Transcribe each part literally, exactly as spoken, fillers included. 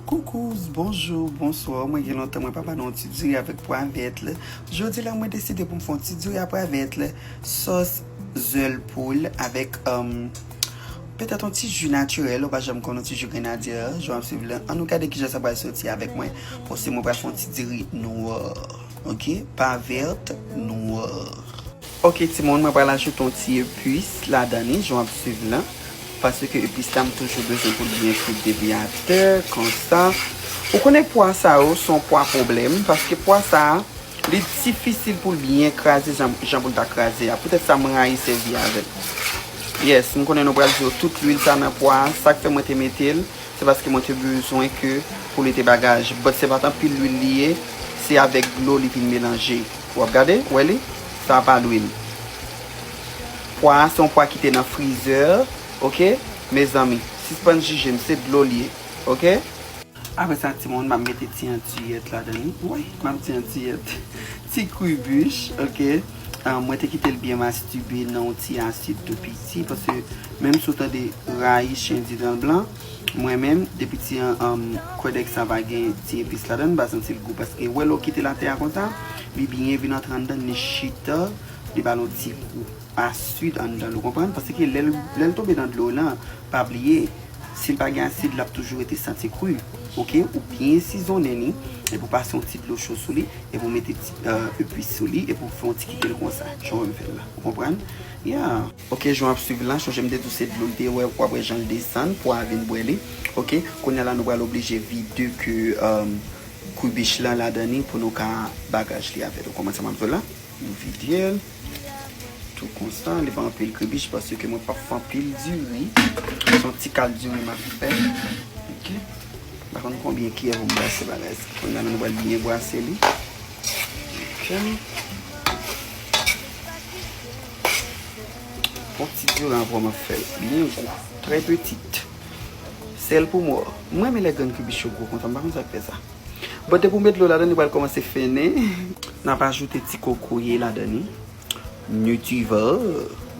Coucous, bonjou, bonswa. Mwen gen lontan mwen pa ba nou yon ti diri avèk pwa vèt la. Jodi la mwen deside pou m fè yon ti diri a pwa vèt la, sòs zèl poul avèk um, petèt yon ti ji natirèl, ou pa janm konn yon ti ji grenadye, jan w ap swiv la. Ann nou gade kijan sa pral soti avèk mwen. Paske mwen pral fè yon ti diri nwa. Ok? Pa vèt, nwa. Ok timoun, mwen pral ajoute yon ti epis ladan li, jan w ap swiv la. Paske epis la m toujou bezwen pou l byen frit depi atè, konsa. Ou konnen pwa sa yo se yon pwa pwoblèm, paske pwa sa a, li difisil pou l byen kraze jan, jan pou l ta kraze a. Poutèt sa mwen rayi sèvi avè l. Yes, m konnen nou pral di yo tout lwil sa nan pwa a, sa k fè mwen te mete l, se paske mwen te bezwen ke pou li te bagaj. But se pa t anpil lwil li ye, se avèk dlo li vin melanje. W ap gade, wè li? Sa a pa lwil. Pwa a se yon pwa ki te nan frizè, ok? Mezanmi, sispann jije m, se dlo li ye, ok? Apre sa, timoun, m ap mete ti andiyèt ladan li. Wi, m ap di andiyèt. Ti kribich, ok? Ah, mwen te kite l byen mastibe nan yon ti asid tou piti, paske menm si w tande rayi chen di dan l blan, mwen menm, depi ti an, um, kwèdèk sa pa gen ti epis ladan l, m pa santi l gou, paske wè lè w kite l atè a konsa, li byen vin antre anndan, li chita, li ba l yon ti gou asid anndan l, ou konprann? Paske lè l, lè l tonbe nan dlo lan, pa bliye, si l pa gen asid, l ap toujou rete santi kri. Ok? Ou byen sizonnen li, epi w pase yon ti dlo cho sou li, epi w mete ti, euh, epis sou li, epi w fè yon ti kite l konsa. Jan w wè m fè l la. Ou konprann? Yeah. Ok, jan w ap swiv lan, chonje m te di w se dlo l te ye, w ap wè jan l desann, pwa a vin bwè li. Ok? Kounye a la, nou pral oblije vide ke, euh, kribich lan ladan li pou nou ka bagaj li avè l. Ou konprann sa m ap di w la? M vide l. Tou konsa, li pa anpil kribich paske mwen p ap fè anpil diri. Se yon ti kal diri m ap fè. Ok. M pa konn konbyen kiyè pou m brase bagay sa. Kounye a la, nou pral byen brase li. Ok. Yon ti diri ankò m ap fè l. Byen gwo. Trè pitit. Sèl pou mò. Mwen renmen lè grenn kribich yo gwo konsa. M pa konn sa k fè sa. Bon, depi w met dlo ladan, li pral kòmanse fennen. N ap ajoute ti kokoye ladan li. Nutivor.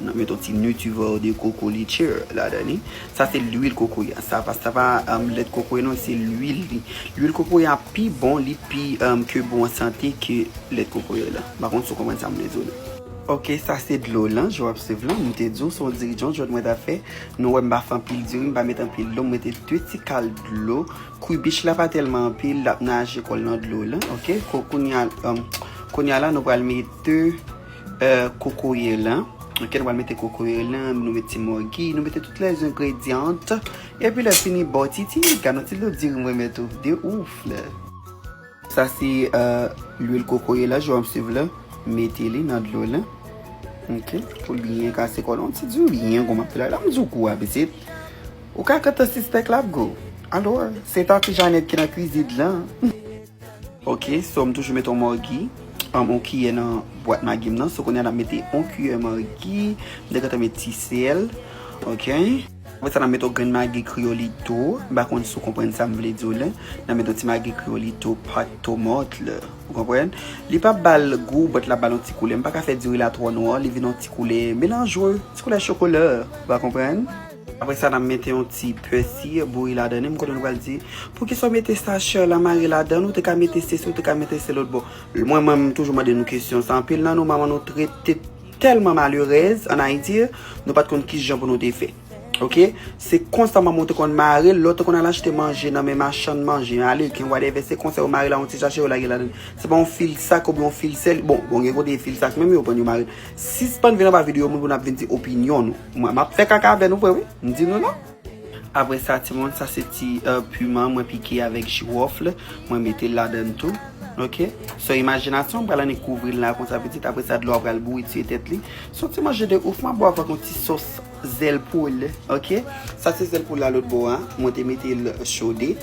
N ap met yon ti nutivor de kokolitye ladan li. Sa se lwil kokoye a. Sa pa, sa pa, um, lèt kokoye non, se lwil li. Lwil kokoye a pi bon, li pi, um, ke bon an sante ke lèt kokoye la. M pa konn si w konprann sa m vle di w la. Ok, sa se dlo lan, jan w ap swiv lan. M te di w se yon diri djondjòd mwen ta fè. Nou wè m pa fè anpil diri, m pa met anpil dlo, m mete de ti kal dlo. Kribich la pa tèlman anpil, l ap naje kò l nan dlo lan, ok? Ko-, kounye a, um, kounye a la, nou pral mete, euh, kokoye lan, ok? Nou pral mete kokoye lan, nou mete mògi, nou mete tout les ingrédients. Epi lè fini, bò titi, gade yon ti dlo diri m renmen tou, de ouf la. Sa se, euh, lwil kokoye la, jan w ap swiv la, mete li nan dlo lan, ok? Pou l byen kase kò l, yon ti diri byen gwo m ap fè la, la m di w gou a pitit. Ou ka gentan sispèk l ap gou. Alò, se Tati Janèt ki nan kwizin lan. Ok, so m toujou met yon mògi, um, yon kiyè nan bwat magi m nan. So kounye a n ap mete yon kiyè magi, m te gentan met ti sèl. Ok. Apre sa n ap mete yon grenn magi kriyolito. M pa konn si w konprann sa m vle di w la. N ap mete yon ti magi kriyolito, pa tomàt la. Ou konprann? Li p ap ba l gou, but l ap ba l yon ti koulè. M pa ka fè diri la twò nwa, li vin yon ti koulè melanjre, ti koulè chokola. Ou pa konprann? Apre sa, n ap mete yon ti pèsi bouyi ladan li. M konnen nou pral di, "Poukisa w mete sa, Shirley, mare ladan l? Ou te ka mete sesi, ou te ka mete se lòt bò." Mwen, mwen, m toujou mande nou kesyon sa. Anpil nan nou, manman nou te rete tèlman malerèz ann Ayiti, nou pa t konn ki jan pou nou te fè. Ok? Se konsa manman w te konn mare l, lè w te konn al achte manje nan men machann manje ameriken, whatever, se konsa yo mare l ak yon ti sachè, yo lage ladan l. Se pa yon fil sak oubyen yon fil sèl. Bon, bon, gen kote e fil sak menm yo pran yo mare l. Sispann vin anba videyo moun pou n ap vin di opinyon nou. Mwen, m ap fè kaka avè nou vre, wi. M di nou non. Apre sa, timoun, sa se ti, euh, piman mwen pike avèk jiwòf la. Mwen mete l ladan l tou. Ok? Sou imajinasyon, m pral annik kouvri l la konsa pitit. Apre sa, dlo a pral bouyi, tiye tèt li. Se yon ti manje de ouf, m ap ba w avèk yon ti sòs zèl poul. Ok? Sa se zèl poul la lòt bò a. Mwen te mete l chode.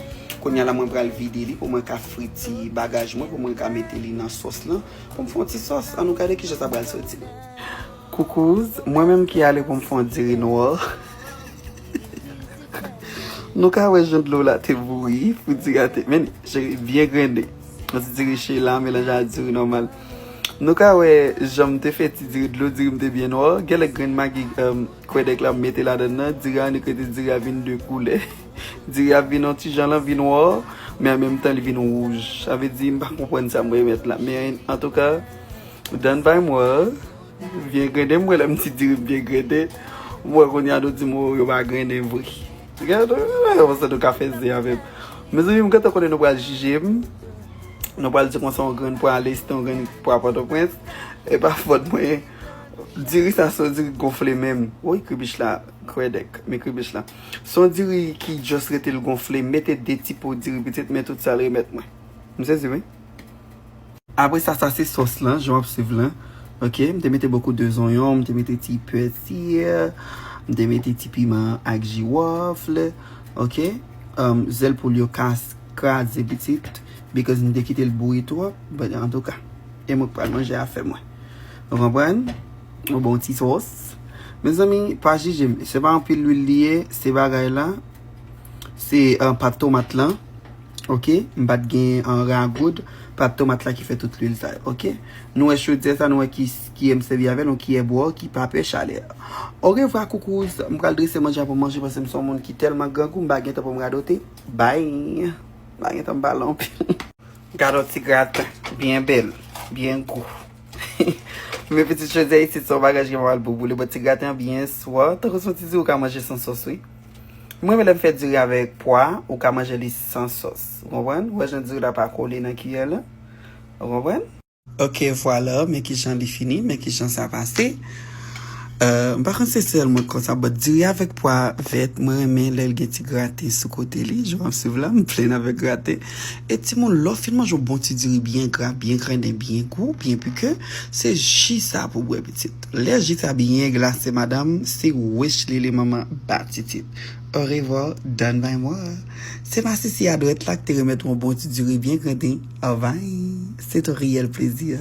Kounye a la, mwen pral vide li pou mwen ka fri ti bagaj mwen, pou mwen ka mete li nan sòs lan. Pou m fè yon ti sòs, ann nou gade kijan sa pral soti. Coucous, mwen menm ki ale pou m fè yon diri nwa. Nou ka wè jan dlo la te bouyi, pou diri a te, men, cheri, byen grennen. Yon ti diri chela, melanje a diri nòmal. Nou ka wè jan m te fè ti diri, dlo diri m te byen nwa. Genlè grenn magi, um, kwèdèk la m mete ladan nan, diri a annik rete diri a vin de koulè. Diri a vin yon ti jan lan vin wò, men an menm tan li vin wouj. Sa vle di m pa konprann sa mwen mèt la. Men antouka, done by moi, byen grennen, m wè lè m di diri m byen grennen. M wè kounye a nou di m yo pa grennen vre. Gade, konsa nou ka fè zen avè m. Mezanmi, m gentan konnen nou pral jije m. Nou pral di konsa yon grenn pwa Lestè, yon grenn pwa Pòtoprens. E pa fòt mwen. Diri sa se yon diri gonfle menm. Woy, kribich la, kwèdèk, men kribich la. Se yon diri ki just rete l gonfle, mete de ti po diri pitit, men tout sa l remèt mwen. M sezi, wi. Apre sa, sa se sòs lan, jan w ap swiv lan. Ok, m te mete bokou de zonyon, m te mete ti pèsi, m te mete ti piman ak jiwòf, ok, um, zèl poul yo kas kraze pitit, because m te kite l bouyi twòp, but antouka, e mwen k pral manje afè mwen. Ou konprann? Yon bon ti sòs. Mezanmi, pa jije m, se pa anpil lwil li ye, se bagay la, se uh, pat tomat lan. Ok, m pa t gen an ragoud, pat tomat la ki fè tout lwil sa yo, ok. Nou wè chodyè sa, nou wè ki, kiyè m sèvi avè l, yon kiyè bwò ki pa pè chalè. Orevwa koukouz, m pral drese manje a pou m manje, paske m se yon moun ki tèlman grangou, m pa gen tan pou m radote. Bay, m pa gen tan m pale anpil. Gade yon ti graten, byen bèl, byen gou. Men pitit, chodyè isit se yon bagaj ki pa mal pou boule, but ti graten an byen swa, tankou se yon ti diri ou ka manje san sòs, wi. Mwen renmen lè m fè diri avèk pwa, ou ka manje li san sòs. Ou konprann? Ou wè jan diri la pa kole nan kiyè la? Ou konprann? Ok, vwala, men kijan li fini, men kijan sa pase. Euh, m pa konn se sèl mwen k konsa, but diri avèk pwa vèt, mwen renmen lè l gen ti graten sou kote li, jan w ap swiv la, m plen avèk graten. E timoun, lè w fin manje yon bon ti diri byen gra, byen grennen, byen gou, byen pike, se ji sa pou bwè pitit. Lè ji sa byen glase, madanm, se wich li, li manman ba titit. Orevwa, done by moi. Se masisi a dwèt la ki te remèt yon bon ti diri byen grennen. Bye bye. Se yon reyèl plezi.